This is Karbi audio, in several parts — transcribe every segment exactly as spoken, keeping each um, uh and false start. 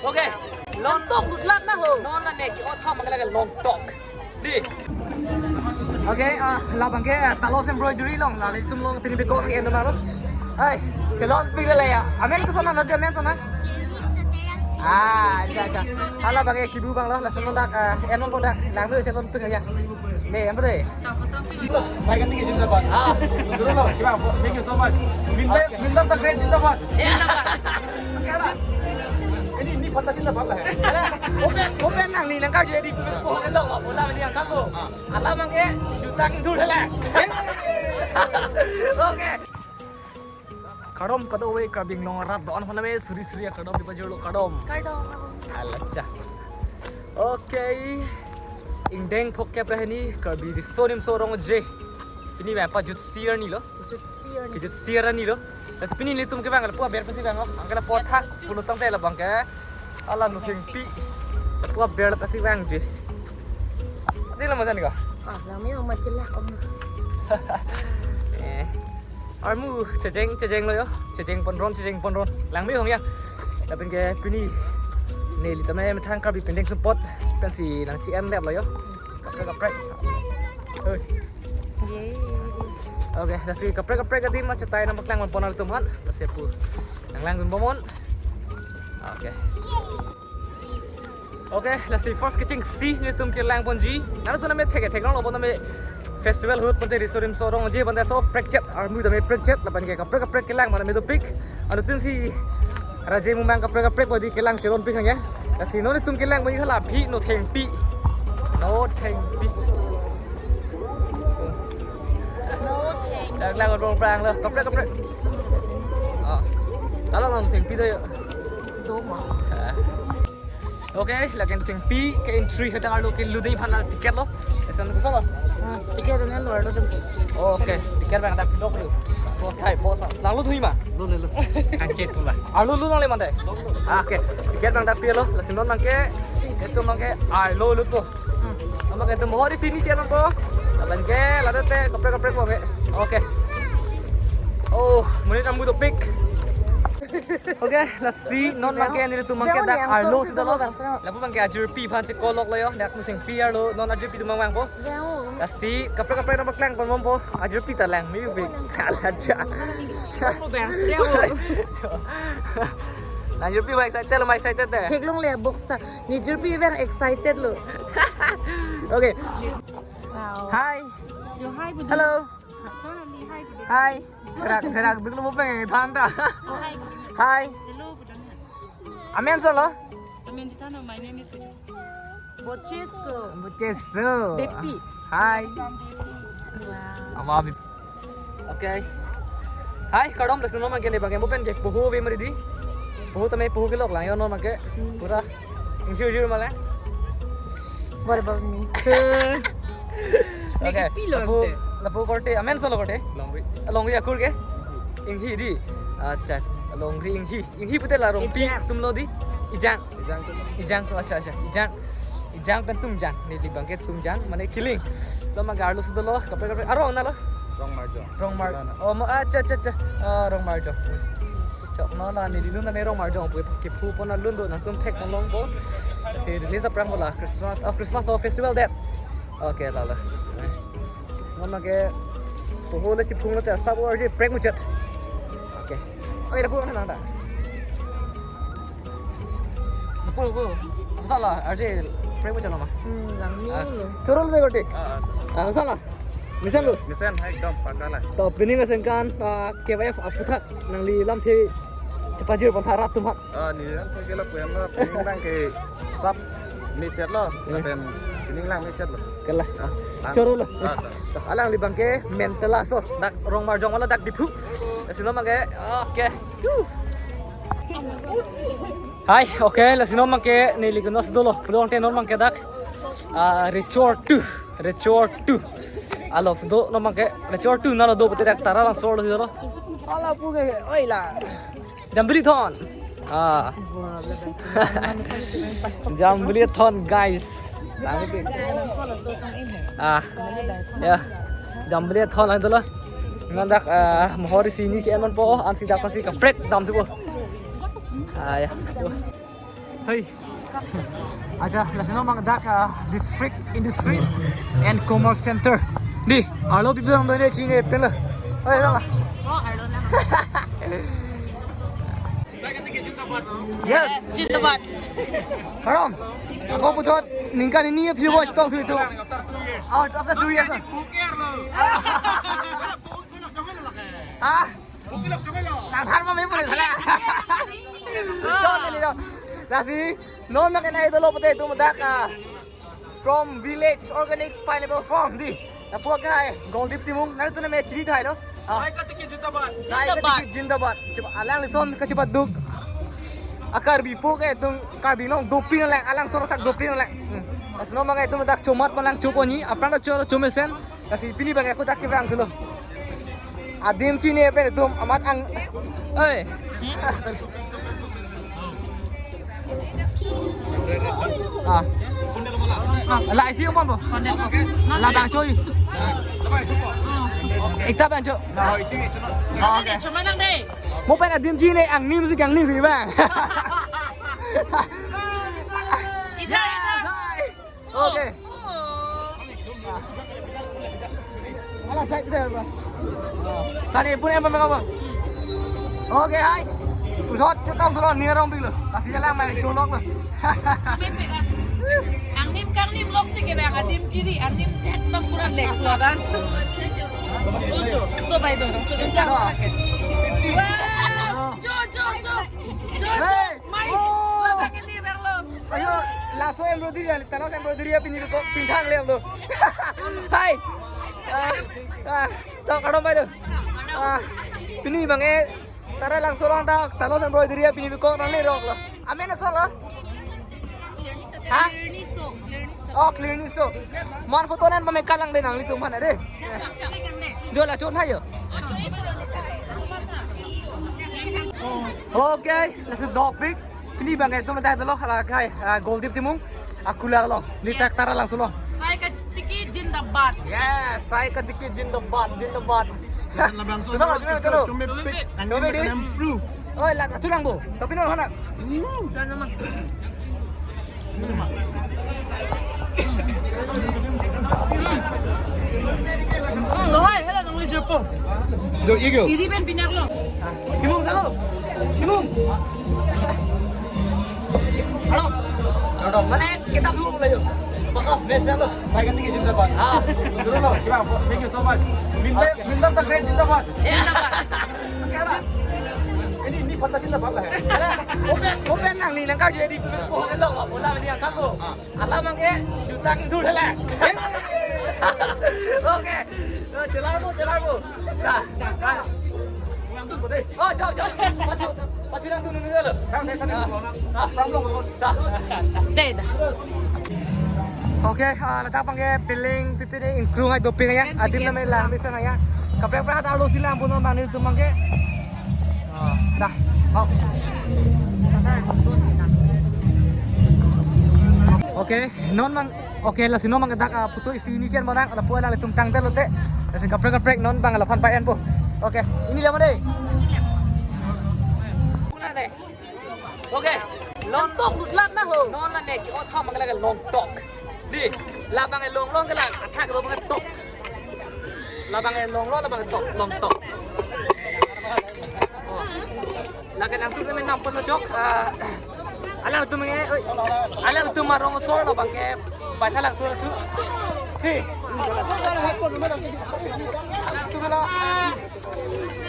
Okay. Longtok dutlat na ho. Non la ne ke-ot ham ke lage Longtok. Di. Okay, ah, labang ke, ah, Talos Embroidery along, la nelitum along pini pekok nang en ma lo. Hai, chelon pik le ya. Amen kosonlo, nodi amen kosonlo? Ah, acha, acha. Hala abang ke kibu abang lo, lason dak, ah, en abang dak, langme chelon pik ya. Me, en pik de. Sai Gandhi ki zindabad. Ah. Choro lo, kiba, thank you so much. Minter, Minter the Great zindabad. Zindabad. Ini, ini pata zindabad la. Open, open nangli nangkarju di, po, po, lo, po, la, ni angkang ko. Alam abang ke juta kingthur la. Okay. Kardom kadokave Karbi Anglong arat do-an aphan tame suri suri akardom pajirlo, kardom. Kardom. Alacha. Okay. Ingdeng phokep ra hini Karbi Riso Nimso Rong Aje. Pini abang pajutsi arni lo. Jutsi arni. Kejutsi arni lo. Lasi pini nelitum kevang lapu aber pensi vang lo. Anke lapu athak pulo tangte labang ke. Alang lo thengpi. Lapu aber pensi vangji. Di lo masan ko? Ah, langme amat kelak om. Eh. Armu chejeng chejeng lo yo. Chejeng ponron, chejeng ponron. Langme hong ya. Lapen ke pini neli tame methang Karbi pendeng sumpot pensi nangchi-en lep lo yo. Kaprek kaprek. Oi. Yay. Okay, lasi kaprek kaprek adim ma chetai nangpaklang pon ilitum aphan. Lasi pu nanglang dun bomnon. Okay. Okay, lasi first kechengsi nelitum kelang ponji. Nanglitum tame thek thek long lo, bon tame festival ahut pante Riso Nimso Rong Aje pante laso prekjat, armu tame prekjat, lapen ke kaprek kaprek kelang mana me dopik. Anuttin si Raje Mumang kaprek kaprek bodi kelang chelon pik hang ya. Lasi non nelitum kelang bodi hala aphi Nothengpi. Nothengpi. Nothengpi. Dak lang rong prang lo, kaprek kaprek. Oh. Kalau Nothengpi do yo. Do ma. Ah. Okay, lapen Nothengpi ke entry hadak arlo kelut dei aphan ticket lo. Eson kosonlo? Hmm, ticket ne lo arlo dum. Okay, ticket abang dak dok lo. Okay, boss. Langlut hoi ma? Lo, lo, lo. Kancet pula. Arlo lut nangle mande. Ah, okay. Ticket abang dak pilo. Lasi non abang ke, itum abang ke arlo lutpo. Hmm. Abang ke itum bahut isi ni chelon po. Abang ke ladak te kaprek kaprek po me. Okay. Oh, monit armu dopik. Okay, lasi non abang ke nelitum abang ke dak arlo si dolo. Lapu abang ke ajirpi aphan si kolok lo yo, dak Nothengpi arlo, non ajirpi atum abang vangpo. Lasi kaprek kaprek nangpaklang pon bompo, ajirpi ta langme uvik. Alacha. Ajirpi abang excited lo, ma excited te. Theklongle box ta. Ni ajirpi abang excited lo. Okay. Wow. Hi. Yo, hi, Budu. Hello. Hi, Budu. Hi. Therak, therak duk lo, bopeng thang ta. Oh, hi, Budu. Hi. Hello, Budu. Amen kosonlo? Amen Chitano, my name is Budu. Bocheso. Bocheso. Bepi. Hi. From Bepi. Wow. Ama Bepi. Okay. Hi, kardom, lasi non abang ke ne abang ke mo pen ke poho ave ma di. Poho tame poho kelok lang yo non abang ke. Hmm. Pura. Injur jur malah. What about me? Okay. Pilon lapu, te. Lapu korte, amen kosonlo korte? Longri. Longri akur ke? Inghi di. Acha, Longri Inghi. Inghi pute la Rongpi. Ijang. Atum lo di. Ijang. Ijang atum. Ijang atum, acha, acha. Ijang. Ijang pen Tumjang. Neli abang ke Tumjang, mane Kiling. Lo abang ke arlo si dolo, kaprek kaprek. Arong na lo? Rongmarjong. Rongmar. Chilana. Oh, ma, acha, acha, acha. Ah, Rongmarjong. Chok non na neli lun tame Rongmarjong pu kephu pon alun do, nangtum thek pon longpo. Si release aphrang bola Christmas, oh, Christmas, oh, festival date. Okay, lalo. Non abang ke poho le chiphung lote asap arje prek muchet. Okay. Oi, lapu nang ta. Lapu, lapu. Kosonlo, arje prek muchet lo ma? Hmm, langme lo. Choro lo korte. Ah, ah. Ah, kosonlo? Mesen lo? Mesen, hai, ekdom pakka la. To, pining asen kan, ah, K Y F aputhak nangli lamthe chepajir pon tha rat atum aphan. Ah, neli lamthe ke lapu-an lo, pining abang ke asap mechet lo, lapen pining lang mechet lo. Kela. Ah, choro lo. Ah, to. To, alangli abang ke Mentela so, dak Rongmarjong wala dak Diphu. Lasi non abang ke, okay. Woo. Hi, okay, lasi non abang ke neli ke non si dolo, pulo tangte non abang ke dak, ah, Resort two, Resort two. Alo si do non abang ke, Resort two na lo do pute dak Taralangso lo si dolo. Ala pu ke, oi la. Jambili thon. Ah. Jambili thon, guys. Ah. Ya. Jambili thon lang dolo. Non dak, ah, mohor isi ni si en ponpo, ansi dak pasi kaprek damthupo. Ah, ya. Hey. Acha, lasi non abang dak, ah, District Industries and Commerce Center. Dei, arlo pipi abang do ne chini pelo. Hey, sama. Oh, arlo na. Yes. Zindabad. Karon, ako puthot ningkan hini aphi watch tong tu itu. Out after two years. Ah. Nang than ma me pun salah. Chot kali to. Lasi non nang kenai dolo pute itum dak, ah, From Village Organic Pineapple Farm dei. Lapu akai Goldip Timung, nangtum name chini thai lo. Ah. Sai katiki zindabad. Sai katiki zindabad. Coba alang lison kachibat duk. A Karbi po ke itum Karbi Anglong doping lang, alang sorotak doping lang. Hmm. Lasi non abang itum dak chomat palang choponi, aphrang ta choro chomesen. Lasi pini abang ako dak kebrang thulo. Adim chini pen itum amat ang. Oi. Ah. La isi umum bo. La bang choi. Ekta bang cho. Oke. Mo pen adim chini angnim si angnim si bang. Ida, ida. Yes, hi. Okay. Oh. Ala side deh, bro. Tadi pun em apa? Okay, hi. Pusat chetong tulon ni rong pilo. Pasti jalan main colok lo. Angnim kangnim lok si kebang adim kiri, angnim ekdom pura lek lo dan. Ojo, to bai do, ojo, ojo. Wah, jo, jo, jo. Jo, jo. Hey. Mai. Oh. Labang ini berlo. Ayo, laso embroidery ya, talos embroidery ya pini ko chingthang le lo. Hai. Ah, ah, to kado bai do. Ah, pini abang e Taralangso along ta talos embroidery ya pini ko tan le rok lo. Amen aso lo. Ha? Oh, clearly so. Mon photo nan pamekalang de nanglitum mana de. Jo la chon hayo. Okay, let's do big. Pini abang itum ta lo hala kai, ah, Goldip Timung. Aku la lo. Ni tak Taralangso lo. Sai katiki zindabad. Yes, sai katiki zindabad, zindabad. Labangso. Bisa, bisa, bisa. Chome pik. Chome pik. Oi, la chulang bo. Tapi non hana. Hmm, jangan mah. Hmm, lo hai, hala nang jepo. Do igo. Iri pen pinak lo. Timung salo. Timung. Halo. Halo. Mana kita belum lagi. Pakap, best lo. Sai katiki zindabad. Ah, suruh lo. Coba, thank you so much. Minter, Minter the Great zindabad. Zindabad. Ini, ini Fanta zindabad lah. Open, open nang ni nang kau jadi. Oh, lo, bola ni yang kamu. Alam ang eh, jutang itu lah. Okay. Oh, chelar mo, chelar mo. Dah, dah. Oh, jauh, jauh. Pachu, pachu nangtum nung dulu. Dah, dah. Dah. Okay, ah, ladak abang ke piling pipi ni ingkrung hai doping ya. Adim name lang bisa ya. Kaprek kaprek ada lo silang pun abang ni tum abang ke. Ah, dah. Oh. Okay, non abang. Okay, lasi non abang dak, ah, putu isi ini sian bonang, lapu alang itum tangdet lote. Lasi kaprek kaprek non abang laphan paen po. Okay, ini lama deh. Puna deh. Okay, Longtok dutlat na ho. Non la ne ki othom abang lagi Longtok. Dei, labang e Longlong ke lang, athak lo abang tok. Labang e Longlong, labang tok, Longtok. Oh. Lake nangtum kami nampun lo jok, ah, alang tum nge, oi. Alang tum arong asor labang ke, baca langsung tu. Hei. Alang tum lo.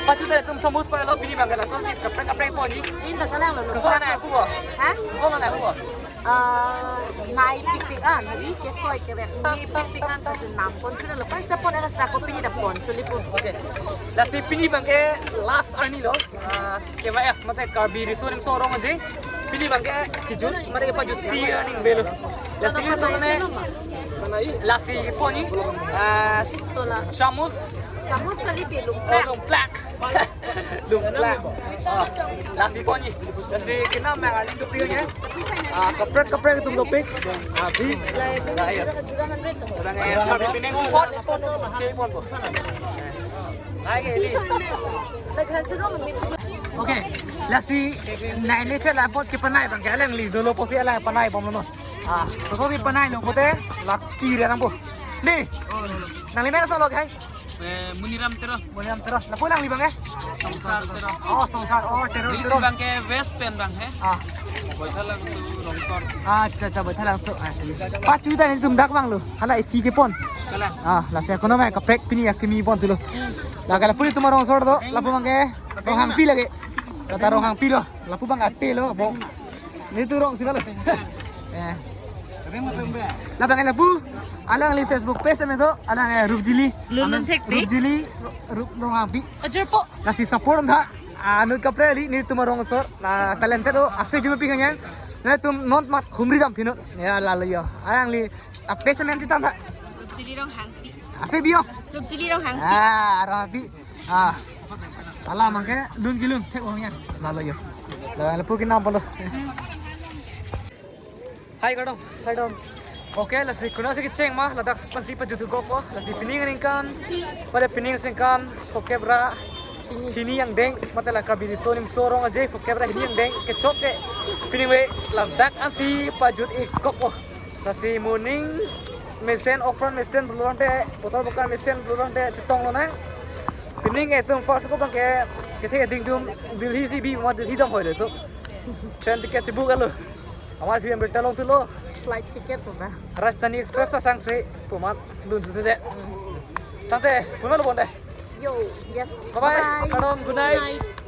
Pachu ta itum samus pa lo pini abang ke lason si kaprek kaprek po ni. Ini tak kenal lo. Kosonlo nang hu bo? Ha? Kosonlo nang hu bo? Eh, nai pikpik an, hari kesoi keren. Ni pikpik an ta si nampon chule lo. Paisa pon elas dako pini da pon chuli pun. Okay. Lasi pini abang ke last arni lo. Ah, K Y F mate Karbi Riso Nimso Rong Aje. Pini abang ke kijut mate pajut si arni belo. Lasi ilitum ne lasi po ni, ah, tola. Chamus. Chamus kali ti lumplak. Oh, lumplak. Lumplak. Ah, lasi po ni. Lasi kenam yang ada doping ya. Ah, kaprek kaprek itum doping. Abi. Lah, ya. Orang yang kami pineng support. Si pon po. Lagi ini. Lagi hasil dong. Okay, lasi nai ne chela pot kepanai abang ke alangli dolo pusi alang panai bomlo non. Ah, to so kepanai lo pote laki re nangpo. Ni, nangli men so lo ke? Eh, Muniram Teron. Muniram Teron. Lapu alangli abang eh? Songsar Teron. Oh, Songsar. Oh, Teron, Teron. Abang ke West pen abang he. Ah. Boithalangso Rongkor. Accha, accha, Boithalangso. Ah. Patu ta netum dak abang lo. Hala isi kepon. Kalang. Ah, lasi akono mai kaprek pini akimi pon thulo. La ke lapu netum arongsor do, lapu abang ke Ronghangpi lake. Kata Ronghangpi lo, lapu abang ate lo, bo. Netum rong si lo. Eh. Labang ke lapu, alangli Facebook page amen do, alang eh Rupjili. Lun lun Amen, thek di. Rupjili, Rup Ronghangpi. Ajur po. Lasi support tha, anut kaprek kali netum arongsor, la talented o, ase juma pi kanyang. Netum non mat humri jam pinut. Ya lalo yo. Alangli, a page amen chethan tha. Rupjili Ronghangpi. Ase bi yo. Rupjili Ronghangpi. Ah, Ronghangpi. Ah. Alam abang ke dun kilun thek ong ya. Lalo yo. Lalo lapu kinam polo. Hai kardom. Kardom. Okay, lasi konatsi kecheng ma, ladak pensi pajut kok po, lasi pining aningkan, pada pining aningkan, phokep ra, Hini. Hini angdeng, mate la Karbi Riso Nimso Rong Aje, phokep ra hini angdeng, kechok ke, pining ave, ladak ansi pajut ik kok po. Lasi moning mesen, okpran mesen, bulong te, botol bokan mesen, bulong te, chetong lonang. Pining etum first ko abang ke, kethe ding dum, Delhi si bi, ma Delhi dam hoi le to. Train ticket chebook alo. Amar phi ambil talong thulo. Flight ticket po ba? Rajdhani Express ta sangse, pumat dun thusi de. Tangte, puno lo bonde. Yo, yes. Bye bye. Bye. Kardom, good night. Good night.